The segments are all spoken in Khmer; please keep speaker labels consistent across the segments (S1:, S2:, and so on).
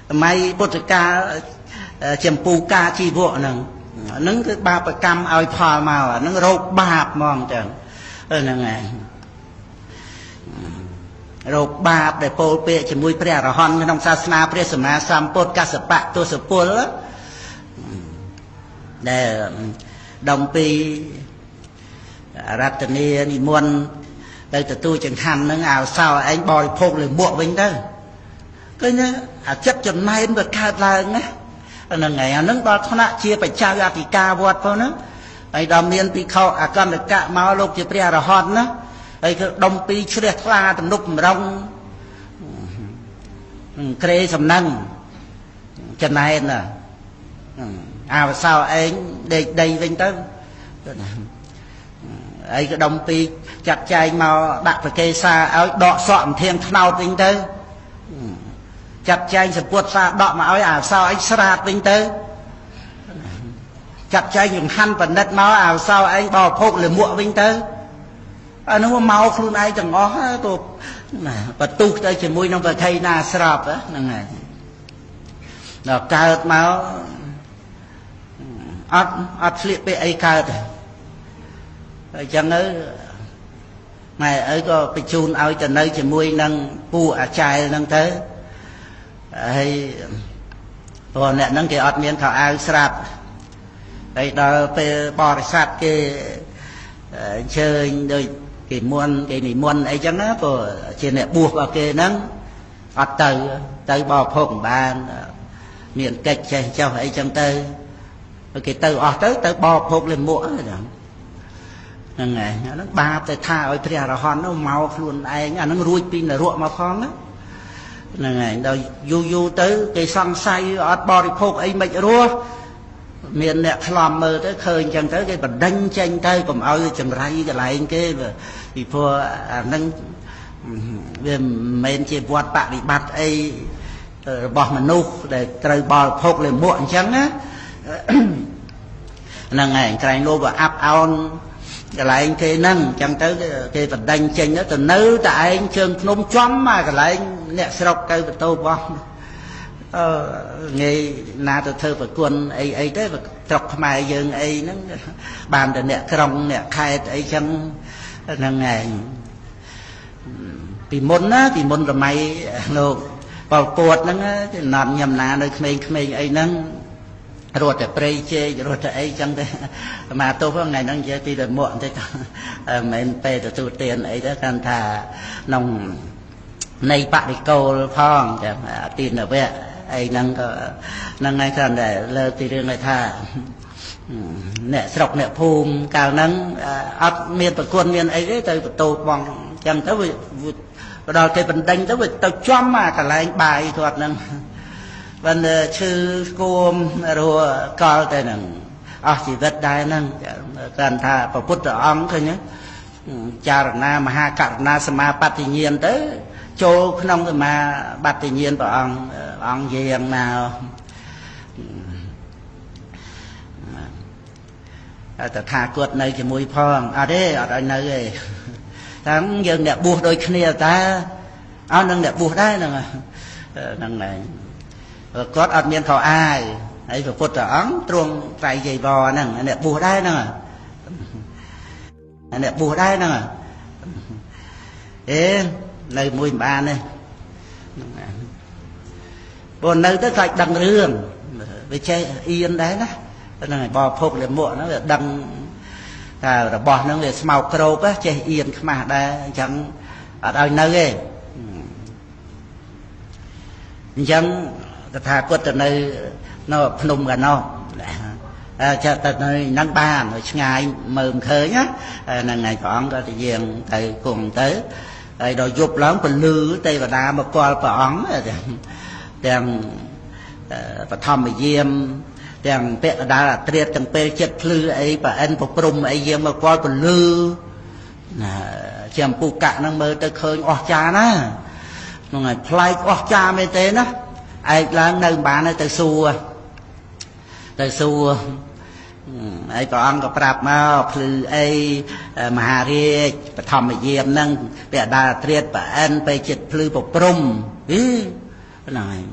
S1: សម័យពុទ្ធកាលចម្ពូកាជីវៈហ្នឹងហ្នឹងគឺបាបកម្មឲ្យផលមកហ្នឹងរោគបាបហ្មងចឹងហ្នឹងឯងរោគបាបដែលពោលពាក្យជាមួយព្រះអរហន្តក្នុងសាសនាព្រះសម្មាសម្ពុទ្ធកសបៈទសពលដែលដុំពីរតនានិមន្តទៅទទួលចង្ហាន់ហ្នឹងអាសោឯងបរិភោគលើមួកវិញទៅឃើញអាចិត្តចំណែនវាកើតឡើងណាហ្នឹងហើយអាហ្នឹងដល់ថ្នាក់ជាបច្ចៅអធិការវត្តផងណាហើយដល់មានភិក្ខុអកន្តកៈមកលោកជាព្រះអរហន្តណាហើយគឺដុំពីជ្រះថ្លាទំនុកបំរុងក្រេសំណឹងចំណែនណាអាវសោឯងដេកដីវិញទៅហើយក៏ដុំពីចាត់ចែងមកដាក់ប្រកេសាឲ្យដកសក់អន្ធាងថ្នោតវិញទៅចាត់ចែងសពុតសាដកមកឲ្យអាវសោឯងស្រាតវិញទៅចាត់ចែងចង្ហាន់ប៉និតមកអាវសោឯងបរិភោគលមួកវិញទៅអានោះមកខ្លួនឯងទាំងអស់ទៅបន្ទុះទៅជាមួយនឹងប្រថៃណាស្របហ្នឹងហើយដល់កើតមកអត់ស្លៀកពាក់អីកើតអញ្ចឹងទៅម៉ែឪក៏បញ្ជូនឲ្យទៅនៅជាមួយនឹងពូអាចារ្យហ្នឹងទៅហើយព្រោះអ្នកហ្នឹងគេអត់មានខោអាវស្រាប់ហើយដល់ពេលបរិស័ទគេអញ្ជើញដូចគេមុនគេនិមន្តអីចឹងណាព្រោះជាអ្នកបួសរបស់គេហ្នឹងអត់ទៅទៅបរិភោគមិនបានមានកិច្ចចេះចុះអីចឹងទៅគេទៅអស់ទៅទៅបរិភោគលេមួកហ្នឹងហ្នឹងហើយហ្នឹងបាបទៅថាឲ្យព្រះអរហន្តនោះមកខ្លួនឯងអាហ្នឹងរួចពីនរកមកផងណាហ្នឹងហើយដល់យូរយូរទៅគេសង្ស័យអត់បរិភោគអីមិនរស់មានអ្នកខ្លំមើលទៅឃើញចឹងទៅគេបណ្ដេញចេញទៅកុំឲ្យចង្រៃកន្លែងគេពីព្រោះអាហ្នឹងវាមិនមែនជាវត្តបរិបត្តិអីរបស់មនុស្សដែលត្រូវបរិភោគលេមួកអញ្ចឹងណាហ្នឹងហើយក្រែងលោបអាប់អោនកន្លែងគេហ្នឹងអញ្ចឹងទៅគេបណ្ដេញចេញទៅនៅតែឯងជើងភ្នំចំមកកន្លែងអ្នកស្រុកទៅបន្ទោបោះអឺងាយណាទៅធ្វើប្រគុណអីអីទៅស្រុកខ្មែរយើងអីហ្នឹងបានតែអ្នកក្រុងអ្នកខេត្តអីចឹងហ្នឹងឯងពីមុនណាពីមុនសម័យលោកប៉ុលពតហ្នឹងចំណត់ញ៉ាំណានៅក្មេងៗអីហ្នឹងរត់តែព្រៃជែករត់តែអីចឹងទៅអាទោសថ្ងៃហ្នឹងនិយាយពីតែមួកបន្តិចមិនមែនពេលទទួលទានអីទេគាត់ថាក្នុងនៃបរិកូលផងចឹងទានវៈអីហ្នឹងក៏ហ្នឹងហើយគ្រាន់តែលើកពីរឿងឲ្យថាអ្នកស្រុកអ្នកភូមិកាលហ្នឹងអត់មានប្រគុណមានអីទេទៅបន្ទោបងចឹងទៅវាដល់គេបណ្ដេញទៅវាទៅចំអាកន្លែងបាយគាត់ហ្នឹងបានឈឺគួមរកលទៅហ្នឹងអស់ជីវិតដែរហ្នឹងគ្រាន់ថាព្រះពុទ្ធអង្គឃើញចារណាមហាករុណាសមាបត្តិញាណទៅចូលក្នុងសមាបត្តិញាណព្រះអង្គអង្គយាងមកតថាគតនៅជាមួយផងអត់ទេអត់ឲ្យនៅទេទាំងយើងអ្នកបួសដូចគ្នាតើអត់នឹងអ្នកបួសដែរហ្នឹងហ្នឹងឯងគាត់អត់មានខោអាវហើយព្រះពុទ្ធអង្គទ្រង់ត្រៃចីវរហ្នឹងអ្នកបួសដែរហ្នឹងអ្នកបួសដែរហ្នឹងអេនៅមួយមិនបានទេព្រោះនៅទៅខ្លាចដឹងរឿងវាចេះអៀនដែរណាហ្នឹងហើយបរិភោគលាមកហ្នឹងវាដឹងថារបស់ហ្នឹងវាស្មោកគ្រោកចេះអៀនខ្មាស់ដែរអញ្ចឹងអត់ឲ្យនៅទេអញ្ចឹងតថាគតទៅនៅនៅភ្នំកណោះចាទៅនៅហ្នឹងបានឆ្ងាយមើលមិនឃើញណាហ្នឹងហើយព្រះអង្គក៏ទៅយាងទៅគង់ទៅហើយដល់យប់ឡើងពលឺទេវតាមកគាល់ព្រះអង្គទាំងបឋមយាមទាំងពាក់កណ្ដាលអាត្រៀតទាំងពេលចិត្តភ្លឺអីប្រអិនប្រព្រំអីយាងមកគាល់ពលឺណាជាអំពូកៈហ្នឹងមើលទៅឃើញអស្ចារ្យណាហ្នឹងហើយប្លែកអស្ចារ្យមែនទេណាឯកឡើងនៅមិនបានទៅសួរទៅសួរហើយព្រះអង្គក៏ប្រាប់មកភ្លឺអីមហារាជបឋមយាមហ្នឹងពាក់ដាលត្រៀតប្រអិនពេលចិត្តភ្លឺប្រព្រំអី ហ្នឹងហើយ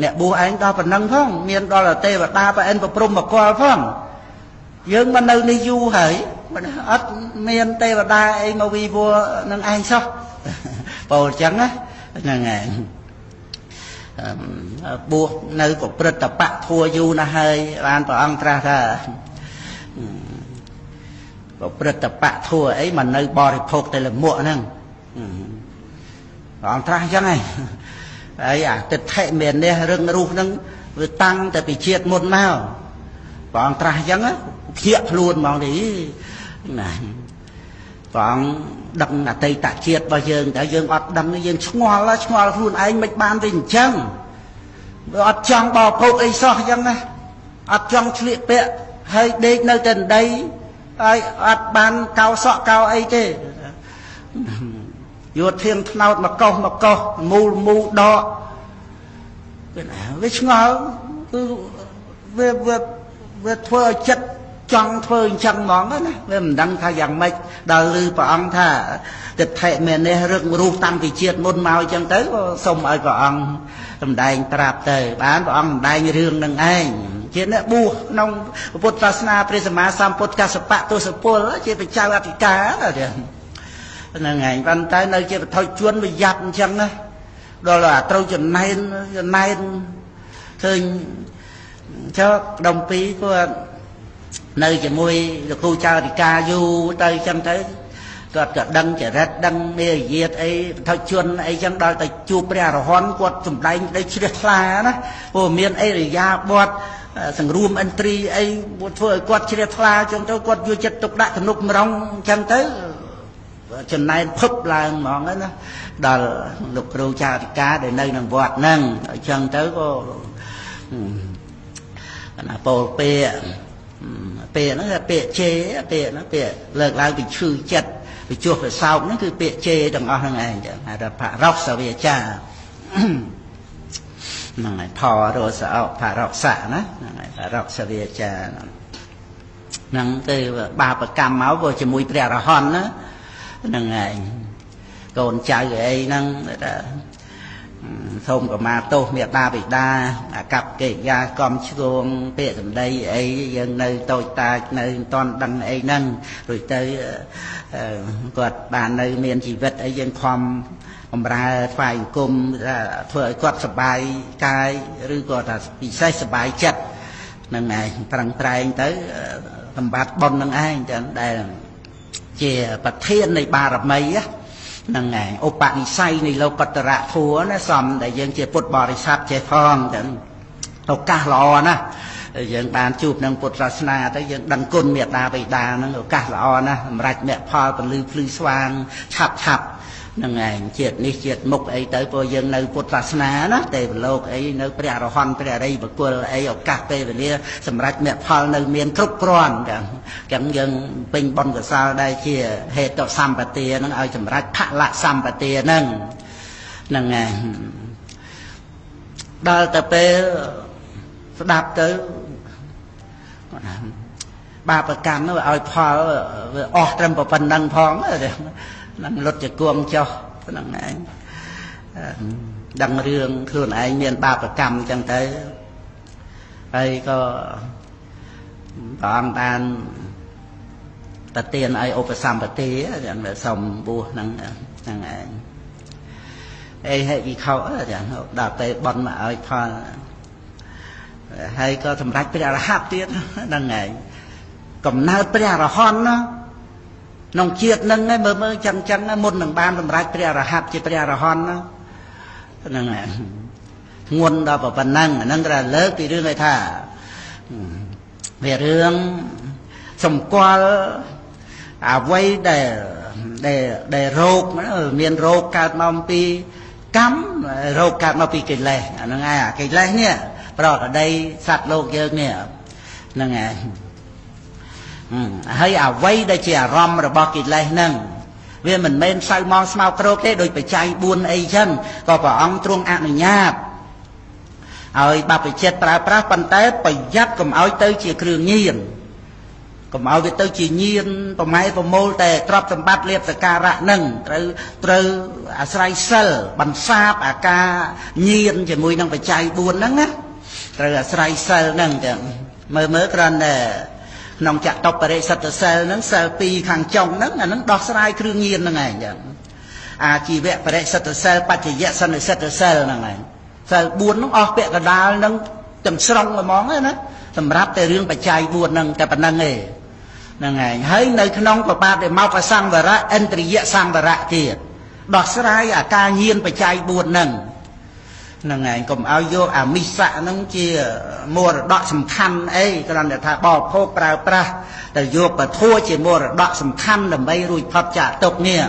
S1: អ្នកបួសឯងដល់ប៉ុណ្ណឹងផងមានដល់ទេវតាប្រអិនប្រព្រំមកកលផងយើងមកនៅនេះយូរហើយអត់មានទេវតាអីមកវីវល់នឹងឯងសោះពោលអញ្ចឹងណាហ្នឹងហើយបួសនៅប្រព្រឹត្តបៈធัวយូរណាស់ហើយបានព្រះអង្គត្រាស់ថាប្រព្រឹត្តបៈធัวអីមកនៅបរិភោគតែលមួកហ្នឹងព្រះអង្គត្រាស់អញ្ចឹងហើយហើយអាទិដ្ឋិមាននេះរឹងរូសហ្នឹងវាតាំងតែពីជាតិមុនមកព្រះអង្គត្រាស់អញ្ចឹងភ្ញាក់ខ្លួនហ្មងនេះណាព្រះអង្គដឹងអតីតជាតិរបស់យើងតែយើងអត់ដឹងយើងឆ្ងល់ខ្លួនឯងមិនបានវាអញ្ចឹងវាអត់ចង់បរិភោគអីសោះអញ្ចឹងណាអត់ចង់ឆ្លៀកពាក់ហើយដេកនៅតែដីហើយអត់បានកោសក់កោអីទេយកធៀងថ្នោតមកកោសមកកោសមូលមូដកវាឆ្ងល់គឺវាវាវាធ្វើឲ្យចិត្តចង់ធ្វើអញ្ចឹងហ្មងណាវាមិនដឹងថាយ៉ាងម៉េចដល់ឮព្រះអង្គថាទិដ្ឋិមាននេះរឹងរូសតាំងពីជាតិមុនមកអញ្ចឹងទៅក៏សូមឲ្យព្រះអង្គសម្ដែងប្រាប់ទៅបានព្រះអង្គសម្ដែងរឿងនឹងឯងជាអ្នកបួសក្នុងពុទ្ធសាសនាព្រះសម្មាសម្ពុទ្ធកសបៈទសពលជាព្រះចៅអធិការហ្នឹងឯងប៉ុន្តែនៅជាបឋិជនវាយ៉ាប់អញ្ចឹងណាដល់អាត្រូវចំណែនចំណែនឃើញចុះដុំពីរគាត់នៅជាមួយលោកគ្រូចៅអធិការយូរទៅអញ្ចឹងទៅគាត់ក៏ដឹងចរិតដឹងមារយាទអីបឋិជនអីចឹងដល់ទៅជួបព្រះអរហន្តគាត់សម្ដែងដោយជ្រះថ្លាណាព្រោះមានអិរិយាបថសង្រួមឥន្ទ្រីអីធ្វើឲ្យគាត់ជ្រះថ្លាចឹងទៅគាត់យកចិត្តទុកដាក់ទំនុកម្រងអញ្ចឹងទៅចំណែនភឹបឡើងហ្មងណាដល់លោកគ្រូចៅអធិការដែលនៅក្នុងវត្តហ្នឹងអញ្ចឹងទៅក៏ណាពោលពាក្យពាក្យហ្នឹងគេពាក្យជេពាក្យហ្នឹងពាក្យលើកឡើងពីឈឺចិត្តពីជួសពីសោកហ្នឹងគឺពាក្យជេទាំងអស់ហ្នឹងឯងចឹងហៅថាបរោសវាចាហ្នឹងហើយផរសអបរោសៈណាហ្នឹងហើយបរោសវាចាហ្នឹងគឺបាបកម្មមកក៏ជាមួយព្រះអរហន្តណាហ្នឹងឯងកូនចៅអីហ្នឹងថាសូមកមាទោសមេដាបិតាអាកប្បកិរិយាកំឆ្គងពាក្យសម្ដីអីយើងនៅតូចតាចនៅមិនទាន់ដឹងអីហ្នឹងរួចទៅគាត់បាននៅមានជីវិតអីយើងខំបំរើថ្វាយអង្គមថាធ្វើឲ្យគាត់សប្បាយកាយឬក៏ថាពិសេសសប្បាយចិត្តហ្នឹងឯងប្រឹងប្រែងទៅសម្បត្តិបុណ្យហ្នឹងឯងចឹងដែលជាប្រធាននៃបារមីហ្នឹងឯងឧបនិស្ស័យនៃលោកតរៈធัวណាសំដែលយើងជាពុទ្ធបរិស័ទចេះផងចឹងឱកាសល្អណាស់យើងបានជួបនឹងពុទ្ធសាសនាទៅយើងដឹងគុណមេត្តាបិតាហ្នឹងឱកាសល្អណាស់សម្រាប់មគ្គផលពលឺភ្លឺស្វាងឆាប់ឆាប់ហ្នឹងឯងជាតិនេះជាតិមុខអីទៅព្រោះយើងនៅពុទ្ធសាសនាណាទេវលោកអីនៅព្រះអរហន្តព្រះអរិយបុគ្គលអីឱកាសពេលវេលាសម្រាប់មគ្គផលនៅមានគ្រប់គ្រាន់ចឹងចឹងយើងពេញបុណ្យកុសលដែលជាហេតុសម្បទាហ្នឹងឲ្យសម្រាប់ផលសម្បទាហ្នឹងហ្នឹងឯងដល់ទៅពេលស្ដាប់ទៅបាបកម្មនោះឲ្យផលវាអស់ត្រឹមប៉ុណ្្នឹងផងហ្នឹងលុតជង្គង់ចុះហ្នឹងឯងដឹងរឿងខ្លួនឯងមានបាបកម្មអញ្ចឹងទៅហើយក៏ព្រះអង្គបានប្រទានឲ្យឧបសម្បទាយ៉ាងសុំបួសហ្នឹងហ្នឹងឯងអីហិវិខោយ៉ាងដល់ពេលបន់មកឲ្យផលហើយក៏សម្រេចព្រះអរហន្តទៀតហ្នឹងឯងកំណើតព្រះអរហន្តណាក្នុងជាតិហ្នឹងឯងមើលមើលចឹងចឹងមុននឹងបានសម្រេចព្រះអរហន្តជាព្រះអរហន្តហ្នឹងឯងធ្ងន់ដល់ប៉ុណ្ណឹងអាហ្នឹងគេលើកពីរឿងឲ្យថាវារឿងសម្គាល់អ្វីដែលដែលរោគមានរោគកើតមកពីកម្មរោគកើតមកពីកិលេសអាហ្នឹងឯងអាកិលេសនេះប្រកដីសត្វលោកយើងនេះហ្នឹងឯងហើយអ្វីដែលជាអារម្មណ៍របស់កិលេសហ្នឹងវាមិនមែនសៅមងស្មៅក្រោកទេដូចបច្ច័យ4អីចឹងក៏ព្រះអង្គទ្រង់អនុញ្ញាតឲ្យបព្វជិតប្រើប្រាស់ប៉ុន្តែប្រយ័ត្នកុំឲ្យទៅជាគ្រឿងញៀន កុំឲ្យវាទៅជាញៀនប្រម៉ែប្រមូលតែទ្រព្យសម្បត្តិលៀបសការៈហ្នឹងត្រូវអាស្រ័យសិលបន្សាបអាការញៀនជាមួយនឹងបច្ច័យ4ហ្នឹងណាត្រូវអាស្រ័យសិលហ្នឹងទាំងមើលគ្រាន់តែក្នុងចតុបរិសិទ្ធសិលហ្នឹងសិល2ខាងចុងហ្នឹងអាហ្នឹងដោះស្រាយគ្រឿងញៀនហ្នឹងឯងចឹងអាជីវៈបរិសិទ្ធសិលបច្ចយៈសន្និសិទ្ធសិលហ្នឹងឯងសិល4ហ្នឹងអស់ពាក់កណ្ដាលហ្នឹងទាំងស្រុងហ្មងណាសម្រាប់តែរឿងបច្ច័យ4ហ្នឹងតែប៉ុណ្្នឹងឯងហ្នឹងឯងហើយនៅក្នុងបបាទិមោកសង្វរៈឥន្ទ្រិយសង្វរៈទៀតដោះស្រាយអាការញៀនបច្ច័យ4ហ្នឹងហ្នឹងឯងកុំឲ្យយកអាមិសៈហ្នឹងជាមរតកសំខាន់អីគ្រាន់តែថាបរិភោគប្រើប្រាស់តែយកពធជាមរតកសំខាន់ដើម្បីរួចផុតចាកទុក្ខនេះ